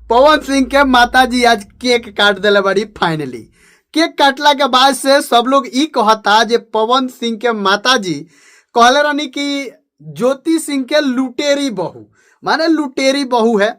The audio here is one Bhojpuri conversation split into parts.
पवन सिंह के माताजी आज केक काट दिले बड़ी। फाइनली केक काटला के बाद से सब लोग ई कहता जे पवन सिंह के माताजी कहले रहनी कि ज्योति सिंह के लुटेरी बहू, माने लुटेरी बहू है।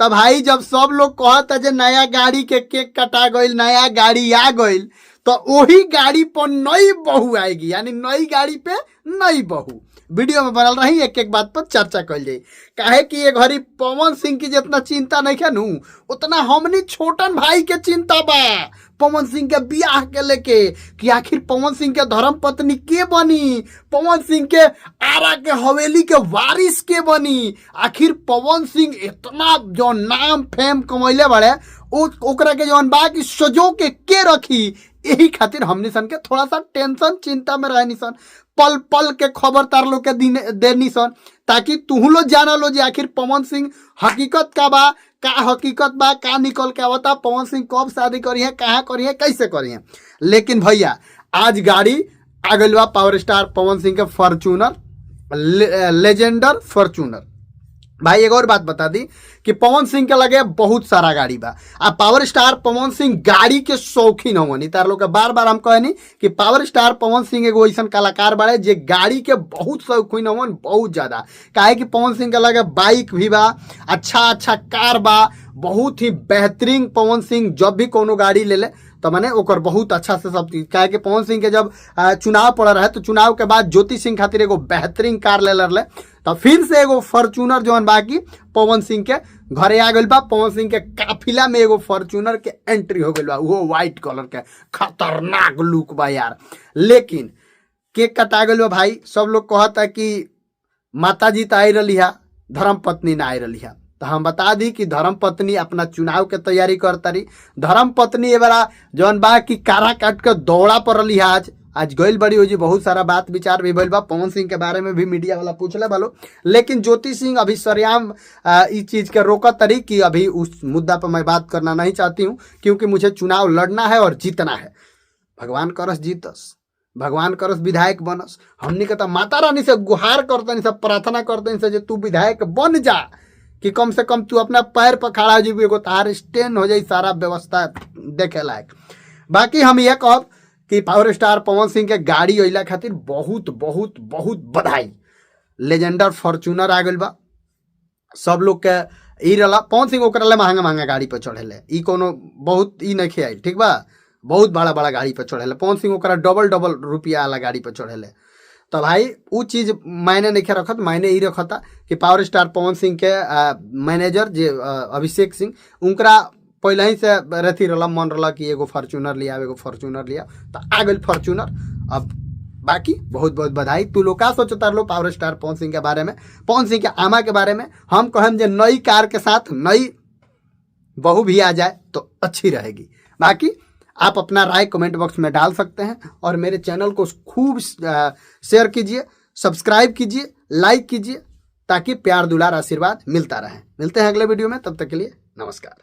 तब भाई जब सब लोग कहता जे नया गाड़ी के केक कटा गईल, नया गाड़ी आ गईल, तो वही गाड़ी पर नई बहू आएगी, यानी नई गाड़ी पे नई बहू। वीडियो में बनल रही, एक एक बात पर चर्चा कल जाई। काहे कि ये घड़ी पवन सिंह की जितना चिंता नहीं है नू, उतना हमनी छोटन भाई के चिंता बा पवन सिंह के बियाह के लेके, कि आखिर पवन सिंह के धर्म पत्नी के बनी, पवन सिंह के आरा के हवेली के वारिस के बनी। आखिर पवन सिंह इतना जो नाम फेम कमैले बड़े, ओकरा के जौन बा कि सजो के रखी। यही खातिर हमनी सन के थोड़ा सा टेंशन चिंता में रहनी सन, पल पल के खबर तार लोग के दिन देनी सन, ताकि तुहू लोग जाना लो जे आखिर पवन सिंह हकीकत का बा, का हकीकत बा, का निकल के आवता, पवन सिंह कब शादी करी है, कहाँ करी है, कैसे करी है। लेकिन भैया आज गाड़ी आ गइल बा पावर स्टार पवन सिंह के फॉर्चूनर, लेजेंडर फॉर्चूनर। भाई एक और बात बता दी कि पवन सिंह के लगे बहुत सारा गाड़ी बा आ पावर स्टार पवन सिंह गाड़ी के शौकीन हवन। तार लोग के बार बार हम कहनी कि पावर स्टार पवन सिंह एगो ऐसा कलाकार बाड़े जे गाड़ी के बहुत शौकीन हवन, बहुत ज्यादा। काहे कि पवन सिंह के लगे बाइक भी बा, अच्छा अच्छा कार बा, बहुत ही बेहतरीन। पवन सिंह जब भी कोनो गाड़ी ले ले तो माने ओकर बहुत अच्छा से सब चीज। काहे कि पवन सिंह के जब चुनाव पड़ रहा है तो चुनाव के बाद ज्योति सिंह खातिर एगो बेहतरीन कार ले रहे, तो फिर से एगो फॉर्चूनर जौन बाकी पवन सिंह के घरे आ गइल बा। पवन सिंह के काफिला में एगो फॉर्चूनर के एंट्री हो गइल बा, वो व्हाइट कलर के खतरनाक लुक बा यार। लेकिन केक कटा गइल बा भाई, सब लोग कहता कि माताजी तो आई रही है, धर्म पत्नी ना आई रही है। तो हम बता दी कि धर्म पत्नी अपना चुनाव के तैयारी करता रही। धर्म पत्नी ए बारा जौन बा कि कारा काट के दौड़ा पर रही है। आज आज गइल बड़ी हो जी, बहुत सारा बात विचार भी भइल बा। पवन सिंह के बारे में भी मीडिया वाला पूछले बालो, लेकिन ज्योति सिंह अभी सरेआम इस चीज के रोकत तरी कि अभी उस मुद्दा पर मैं बात करना नहीं चाहती हूँ, क्योंकि मुझे चुनाव लड़ना है और जीतना है। भगवान करस जीतस, भगवान करस विधायक बनस। हमनी के तो माता रानी से गुहार करतनी सब, प्रार्थना करतनी से जे तू विधायक बन जा, कि कम से कम तू अपना पैर पर खड़ा हो जीबी, एगो तार स्टैंड हो जाई, सारा व्यवस्था देखे लायक। बाकी हम ये कहब कि पावर स्टार पवन सिंह के गाड़ी अइला खातिर बहुत बहुत बहुत बधाई। लेजेंडर फॉर्चूनर आ गइल बा। सब लोग के ई रहा पवन सिंह ओकरा ले महंगा महंगा गाड़ी पर चढ़ेले, ई कोनो बहुत ई नहीं आइल, ठीक बा, बहुत बड़ा बड़ा गाड़ी पर चढ़ेले पवन सिंह, ओकरा डबल डबल रुपया वाला गाड़ी पर चढ़ेले। तो भाई उ चीज मायने नहीं रखत, मायने ई रखता कि पावर स्टार पवन सिंह के मैनेजर जे अभिषेक सिंह, उनकरा पहले ही से रथी रहा, मन रहा कि एगो फॉर्चूनर लिया, एगो फॉर्चूनर लिया, तो आ गई फॉर्चूनर। अब बाकी बहुत बहुत बधाई। तू लोग का सोचता low power star Pawan Singh के बारे में, पवन सिंह के आमा के बारे में? हम कहम जे नई कार के साथ नई बहू भी आ जाए तो अच्छी रहेगी। बाकी आप अपना राय कमेंट बॉक्स में डाल सकते हैं और मेरे चैनल को खूब शेयर कीजिए, सब्सक्राइब कीजिए, लाइक कीजिए, ताकि प्यार दुलार आशीर्वाद मिलता रहे। मिलते हैं अगले वीडियो में, तब तक के लिए नमस्कार।